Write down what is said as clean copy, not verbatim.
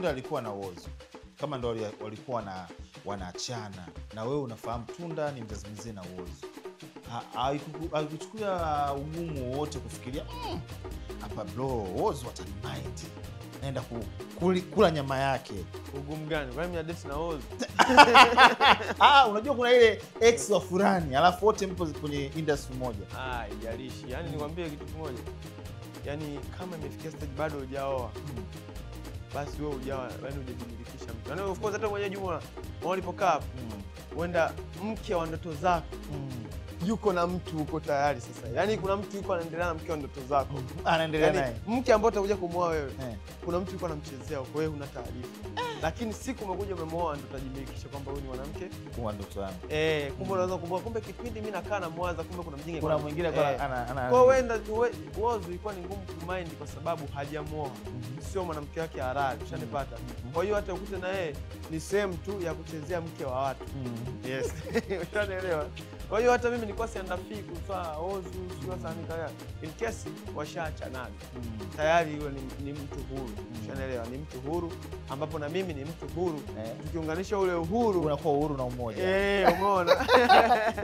Alikuwa na Whozu kama ndo walikuwa na wanaachana, na wewe unafahamu Tunda ni mzazi mzee na Whozu, haikuchukulia ugumu wowote kufikiria hapa bro Whozu watanimind, naenda kula nyama yake? Ugumu gani? Kwani mimi date na Whozu? Unajua kuna ile ex wa fulani alafu wote mpo kwenye industry moja. Haijalishi. Yaani nikwambie kitu kimoja. Yaani kama imefikia stage bado hujaoa, basi wewe hujaoa, yaani hujajimilikisha mtu. Yaani of course hata mwenyewe Juma walipokaa huenda mke wa ndoto zako yuko na mtu uko tayari sasa. Yaani kuna mtu yuko anaendelea na mke wa ndoto zako. Anaendelea naye. Yaani mke ambaye utakuja kumuoa wewe. Kuna mtu yuko anamchezea huko, wewe huna taarifa. Lakini siku umekuja umemuoa ndio utajimilikisha kwamba huyu ni mwanamke wa ndoto yangu. Kumbe unaweza kumbuka kumbe kipindi mimi nakaa na Mwanza kumbe kuna mjinga. Kuna mwingine kwa ana. Kwa wewe Whozu ilikuwa ni ngumu kumind kwa sababu hajamuoa. Sio mwanamke wake halali, ushanipata. Kwa hiyo hata ukute na yeye ni sehemu tu ya kuchezea mke wa watu. Yes. Ushanielewa? Kwa hiyo hata mimi nilikuwa siandafii kutoa Whozu, sio sana kaya. In case washaachana. Tayari yule ni mtu huru. Ushanielewa? Ni mtu huru ambapo na mimi ni mtu huru. Tukiunganisha ule uhuru unakuwa uhuru na umoja. Umeona?